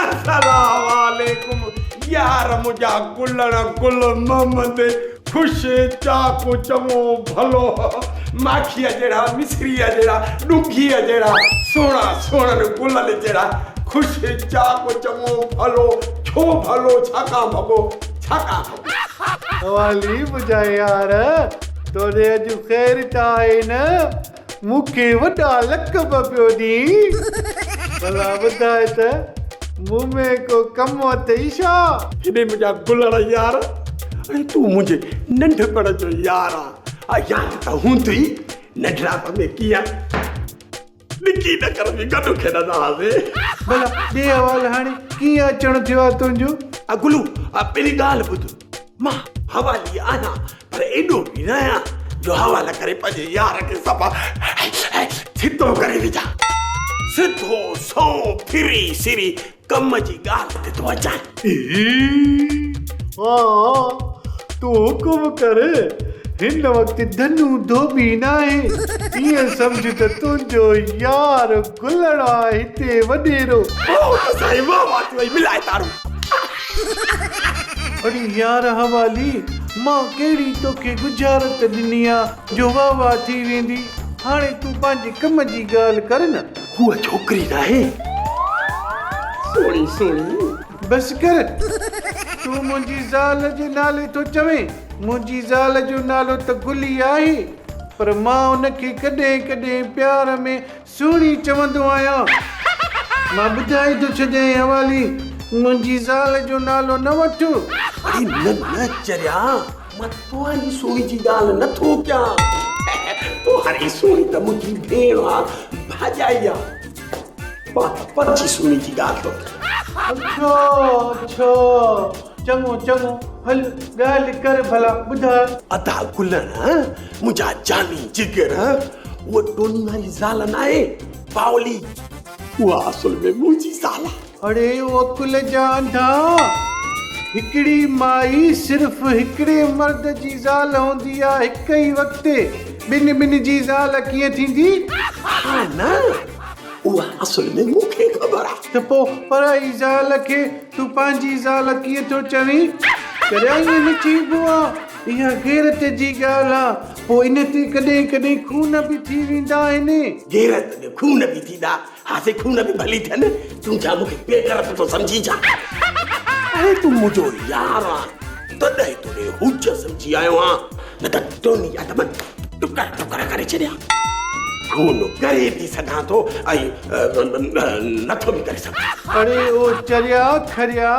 السلام عليڪم يار منهنجا گلڻ گل محمد خوش چاڪ چڱو ڀلو ماکيء جهڙا مصريء جهڙا ڏونگهيء جهڙا سهڻا سهڻن گلن جهڙا خوش چاڪ چڱو ڀلو ڇو ڀلو ڇاڪان ڀڳو ڇاڪان ڀڳو. حوالي منهنجا يار توڏي اڄ خير ته آهي نه. مون کي وڏا لقب پيو ڏين. ڀلا ٻڌاء ته مون ۾ ڪو ڪم اٿئي ڇا؟ هيڏي منهنجا گلڙ يار، اڙي تون منهنجي ننڍپڻ جو يار آن. آ ياد ته هوندئي ننڍڙائپ ۾ ڪيئن ڏڪي ڏڪر ۾ گڏ کيڏندا هئاسين. ڀلا ڏي حوال هاڻي ڪيئن اچڻ ٿيو آ تنهنجو؟ آ گلو، آ پهرين ڳالهه ٻڌ. مان حوالي آهيان پر ايڏو به نه آهيان جو حوالا ڪري پنهنجي يار کي صفا ڇتو ڪري وجهان. سڌو سنئون ڦري سري ڪم جي ڳالهه تي ٿو اچان. ها تون حڪم ڪر، هن وقت ڌنو ڌوٻي ناهي، ائين سمجهه ته تنهنجو يار گلڻ آ هتي وڏيرو. پوء ته سائين واهه واهه ٿي وئي ملائي تارون. اڙي يار حوالي، مان ڪهڙي توکي ڳجهارت ڏني آ جو واهه واهه ٿي ويندي. هاڻي تون پنهنجي ڪم جي ڳالهه ڪر نه. هوء ڇوڪري ناهي، سهڻي سهڻي. بس ڪر، تون منهنجي زال جي نالي ٿو چوين. منهنجي زال جو نالو ته گلي آهي، پر مان ان کي ڪڏهن ڪڏهن پيار ۾ سهڻي چوندو آهيان. مان ٻڌائي ٿو ڇڏيانء حوالي، منهنجي زال جو نالو نه وٺ. اڙي نه نه چريا، مان توهان جي سهڻي جي ڳالهه نه ٿو ڪيان. توهاري سهڻي ته منهنجي ڀيڻ آ، ڀاڄائي آ. مان ته پنهنجي سهڻي جي ڳالهه ٿو ڪيان. اڇا اڇا، چڱو چڱو، هل ڳالهه ڪر ڀلا، ٻڌاء. ادا گلڻ، منهنجا جاني جگر، هوء ٽوني واري زال ناهي، پاولي، اها اصل ۾ منهنجي زال آ. اڙي او عقل جا انڌا، هڪڙي مائي صرف هڪڙي مرد جي زال هوندي آ، هڪ ئي وقت ٻن ٻن جي زال ڪيئن ٿيندي؟ ها نه، اها اصل ۾ مون کي خبر آ. ته پوء پرائي زال کي تون پنهنجي زال ڪيئن ٿو چوين؟ چريا ائين نه چئبو آ. اها غيرت جي ڳالهه آ، پوء ان تي ڪڏهن ڪڏهن خون به ٿي ويندا آهن. غيرت ۾ خون به ٿيندا؟ ها سي خون به ڀلي ٿين، تون ڇا مون کي بي غيرت ٿو سمجهين ڇا؟ اڙي تون منهنجو يار آن، تڏهن توڏي حجت سمجهي آيو آهيان، نه ته ٽوني جا ته مان ٽڪر ٽڪر ڪري ڇڏيان. خون ڪري به سگهان ٿو ۽ نٿو به ڪري سگهان. اڙي او چريا کريا،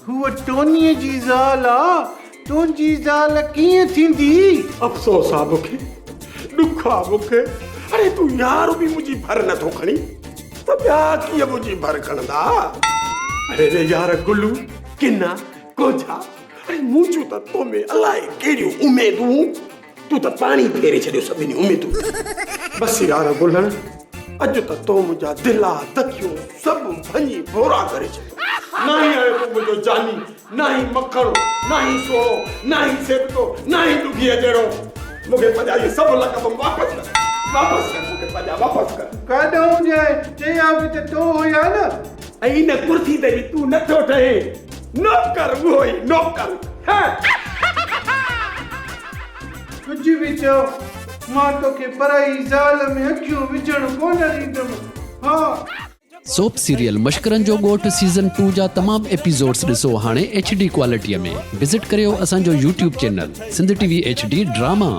هوء ٽونيء جي زال آ، تنهنجي زال ڪيئن ٿيندي؟ افسوس آ مون کي، ڏک آ مون کي، اڙي تون يار به منهنجي ڀر نه ٿو کڻين ته ٻيا ڪيئن منهنجي ڀر کڻندا؟ اڙي ري يار گلو، ڪنا، ڪوجها، اڙي منهنجون ته تو ۾ الائي ڪهڙيون اميدون، تون ته پاڻي ڦيري ڇڏيو سڀني اميدون تي. بس يار گلڻ، اڄ ته تو منهنجا دلا دکيون سڀ ڀڃي ڀورا ڪري ڇڏيو. ناهين آيو تون منهنجو جاني، ناهين مکڻ، ناهين سهڻو، ناهين سيبتو، ناهين ڏگهيء جهڙو. مون کي پنهنجا اهي سڀ لقب واپس ڪر، واپس ڪر مون کي پنهنجا واپس ڪر. ڪاڏانهن ڄائي چيا به ته تو هيا نه. ۽ ان ڪرسي تي به تون نه ٿو ٺهين. نوڪر اهو ئي نوڪر. هه. ڪجهه به چئو، مان توکي پرائي زال ۾ اکيون وجهڻ ڪونه ڏيندم. ها. سوپ سيريل مشڪرن جو ڳوٺ سيزن ٽو جا تمام ايپيسوڊس ڏسو هاڻي ايڇ ڊي ڪوالٽي ۾ وزٽ ڪريو اسان جو YouTube channel Sindh T V H D drama.